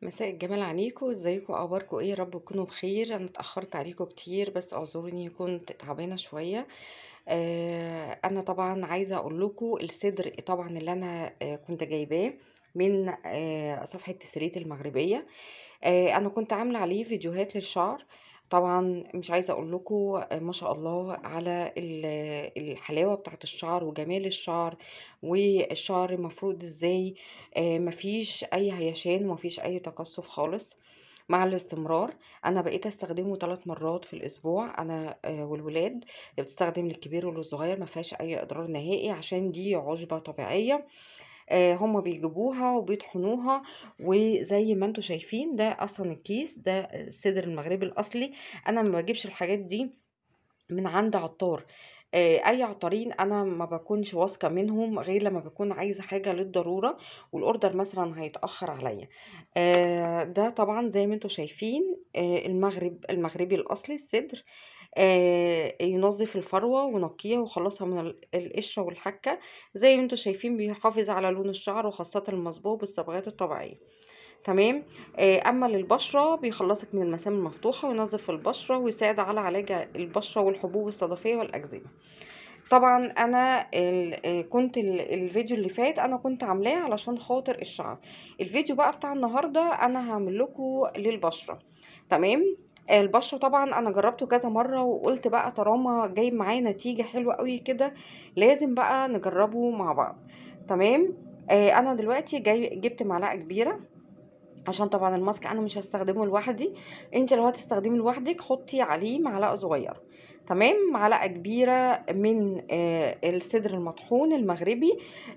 مساء الجمال عليكم، ازيكم، اخباركم ايه؟ يا رب تكونوا بخير. انا اتاخرت عليكم كتير بس اعذروني كنت تعبانة شوية. انا طبعا عايزه اقول لكم الصدر طبعا اللي انا كنت جايباه من صفحة تسريت المغربية. انا كنت عامله عليه فيديوهات للشعر، طبعا مش عايزه اقول لكم ما شاء الله على الحلاوة بتاعت الشعر وجمال الشعر، والشعر المفروض ازاي مفيش اي هيشان ومفيش اي تقصف خالص مع الاستمرار. انا بقيت استخدمه 3 مرات في الاسبوع انا والولاد، بتستخدم للكبير وللصغير، ما فيهاش اي اضرار نهائي عشان دي عشبه طبيعية. هما بيجيبوها وبيطحنوها، وزي ما انتم شايفين ده اصلا الكيس ده الصدر المغربي الاصلي. انا ما بجيبش الحاجات دي من عند عطار، اي عطارين انا ما بكونش واثقة منهم غير لما بكون عايزه حاجة للضرورة وال order مثلا هيتاخر عليا. ده طبعا زي ما انتم شايفين المغربي الاصلي الصدر، ينظف الفروه ونقيها وخلصها من القشرة والحكه. زي ما انتم شايفين بيحافظ على لون الشعر وخاصة المصبوغ بالصبغات الطبيعية. تمام. اما للبشره بيخلصك من المسام المفتوحة وينظف البشرة ويساعد على علاج البشرة والحبوب الصدفيه والاكزيما. طبعا انا كنت الفيديو اللي فات انا كنت عاملاه علشان خاطر الشعر. الفيديو بقى بتاع النهارده انا هعمل لكم للبشره. تمام. البشرة طبعا انا جربته كذا مرة وقلت بقى طالما جايب معايا نتيجة حلوة قوي كده لازم بقى نجربه مع بعض. تمام. انا دلوقتي جبت معلقه كبيرة عشان طبعا الماسك انا مش هستخدمه لوحدي، انت لو هتستخدمي لوحدك حطي عليه معلقه صغيرة. تمام. معلقه كبيرة من الصدر المطحون المغربي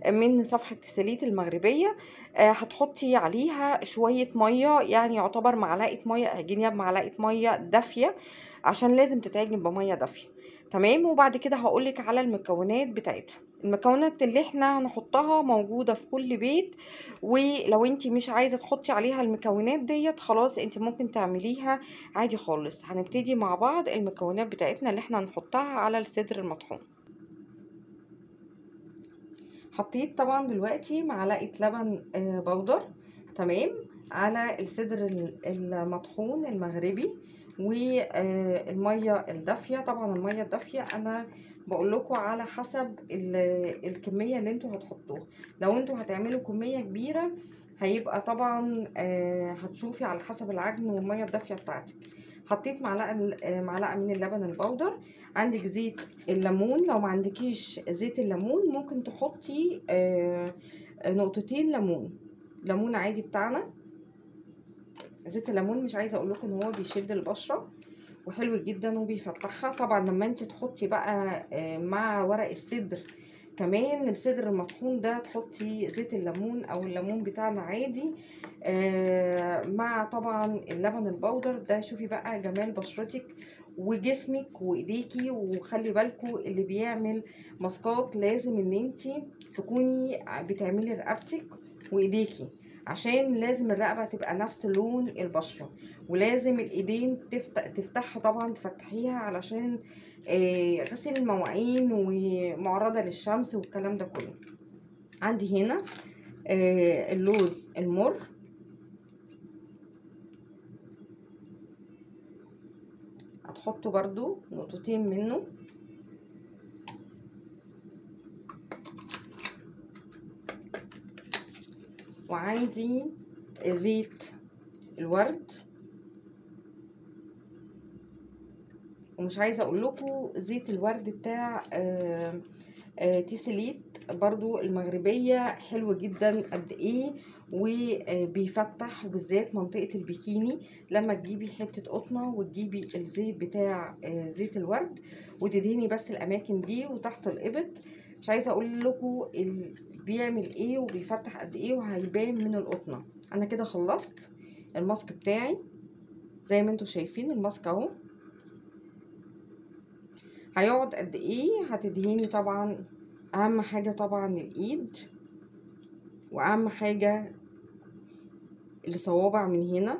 من صفحة تسليت المغربية. هتحطي عليها شوية مية، يعني يعتبر معلقه مية، اعجنيها بمعلقه مية دافيه عشان لازم تتعجن بميه دافيه. تمام. وبعد كده هقولك على المكونات بتاعتها. المكونات اللي احنا هنحطها موجودة في كل بيت، ولو انت مش عايزة تحطي عليها المكونات ديت خلاص انت ممكن تعمليها عادي خالص. هنبتدي مع بعض المكونات بتاعتنا اللي احنا هنحطها على الصدر المطحون. حطيت طبعا دلوقتي معلقة لبن بودر، تمام، على الصدر المطحون المغربي والمية الدافيه. طبعا المية الدافيه انا بقول لكم على حسب الكمية اللي انتوا هتحطوها. لو انتوا هتعملوا كمية كبيرة هيبقى طبعا هتشوفي على حسب العجن والمية الدافيه بتاعتك. حطيت معلقه من اللبن البودر. عندك زيت الليمون، لو ما عندكيش زيت الليمون ممكن تحطي نقطتين ليمون عادي بتاعنا. زيت الليمون مش عايزه اقول لكم ان هو بيشد البشرة وحلو جدا وبيفتحها. طبعا لما انت تحطي بقى مع ورق الصدر كمان الصدر المطحون ده تحطي زيت الليمون او الليمون بتاعنا عادي مع طبعا اللبن البودر ده، شوفي بقى جمال بشرتك وجسمك وايديكي. وخلي بالكم اللي بيعمل ماسكات لازم ان انت تكوني بتعملي رقبتك وايديكي، عشان لازم الرقبة تبقى نفس لون البشرة، ولازم الايدين تفتحها طبعا تفتحيها علشان غسيل المواعين ومعرضه للشمس والكلام ده كله. عندي هنا اللوز المر، هتحطوا برضو نقطتين منه. وعندي زيت الورد، ومش عايزه اقول لكم زيت الورد بتاع تيسليت برضو المغربية حلو جدا قد ايه وبيفتح، وبالذات منطقة البيكيني. لما تجيبي حتة قطنه وتجيبي الزيت بتاع زيت الورد وتدهني بس الاماكن دي وتحت الابط، مش عايزه اقول لكم بيعمل ايه وبيفتح قد ايه وهيبان من القطنه. انا كده خلصت الماسك بتاعي زي ما انتم شايفين. الماسك اهو هيقعد قد ايه. هتدهني طبعا اهم حاجة طبعا الايد، واهم حاجة الصوابع من هنا.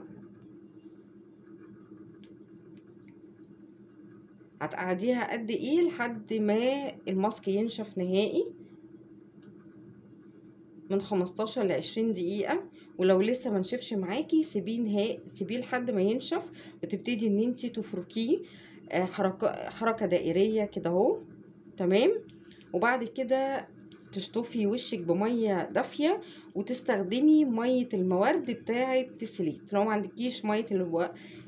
هتقعديها قد ايه لحد ما الماسك ينشف نهائي. من 15 ل 20 دقيقة، ولو لسه ما نشفش معاكي سيبيه سيبيه لحد ما ينشف، وتبتدي ان انتي تفركيه حركة دائريه كده اهو. تمام. وبعد كده تشطفي وشك بميه دافيه، وتستخدمي مية الموارد بتاعه تسليت. لو ما عندكيش مية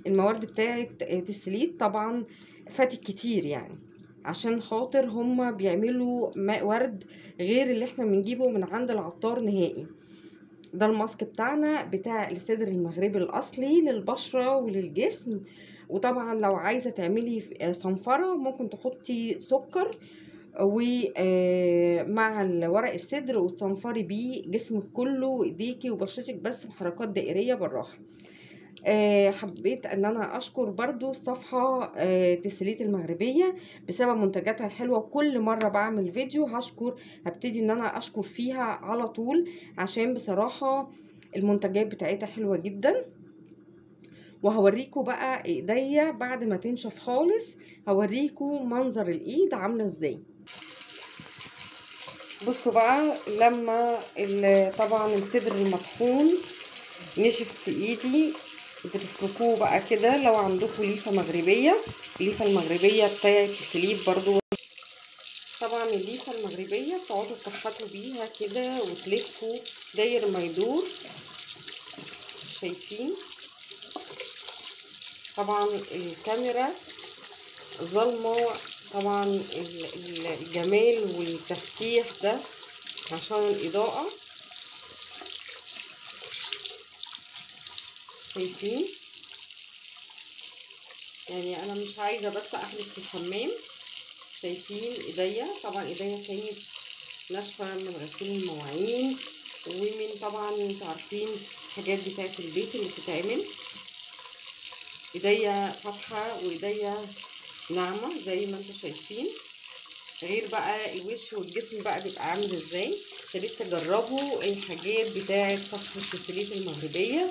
الموارد بتاعه تسليت طبعا فاتك كتير يعني، عشان خاطر هما بيعملوا ماء ورد غير اللي احنا بنجيبه من عند العطار نهائي. ده الماسك بتاعنا بتاع السدر المغربي الاصلي للبشره وللجسم. وطبعا لو عايزه تعملي صنفره ممكن تحطي سكر ومع الورق السدر وتصنفري بيه جسمك كله وايديكي وبشرتك، بس بحركات دائريه بالراحة. حبيت ان انا اشكر برضو الصفحة تسليت المغربية بسبب منتجاتها الحلوة. كل مرة بعمل فيديو هبتدي ان انا اشكر فيها على طول، عشان بصراحة المنتجات بتاعتها حلوة جدا. وهوريكم بقى ايديا بعد ما تنشف خالص، هوريكم منظر الايد عامله ازاي. بصوا بقى لما طبعا السدر المطحون نشف في ايدي، بتفركوه بقى كده. لو عندكم ليفه مغربية، الليفه المغربية بتاعت السليب برضو، طبعا الليفه المغربية بتقعدوا تكحتوا بيها كده وتلفوا داير ما يدور. شايفين؟ طبعا الكاميرا ظلمه، طبعا الجمال والتفتيح ده عشان الاضاءة. شايفين؟ يعني انا مش عايزه بس احلف في الحمام. شايفين ايديا؟ طبعا ايديا كانت ناشفة من غسيل المواعين، ومن طبعا انتوا عارفين الحاجات بتاعه البيت اللي بتتعمل. ايديا فاتحة وايديا ناعمة زي ما انتوا شايفين. غير بقى الوش والجسم بقى بيبقى عامل ازاي. يا ريت تجربوا الحاجات بتاعه صفحة تسليت المغربية،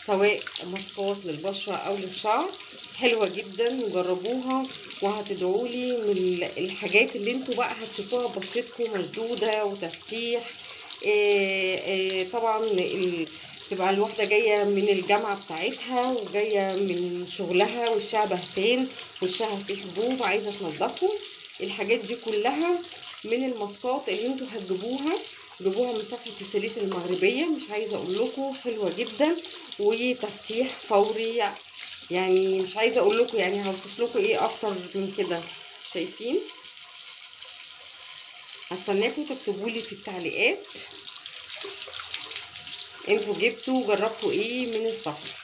سواء ماسكات للبشره او للشعر، حلوة جدا، وجربوها وهتدعولي. من الحاجات اللي انتوا بقى هتشوفوها بشرتكم مشدودة وتفتيح. طبعا تبقى الواحدة جاية من الجامعة بتاعتها وجاية من شغلها، وشها بهتان، وشها فيه حبوب، عايزه تنضفه. الحاجات دي كلها من الماسكات اللي انتوا هتجيبوها، جيبوها من صفحة تسليت المغربية. مش عايزه اقول لكم حلوة جدا وتفتيح فوري، يعني مش عايزه اقول لكم، يعني هوصف لكم ايه اكتر من كده. شايفين؟ هستناكم تكتبوا لي في التعليقات انتوا جبتوا وجربتوا ايه من الصفحة.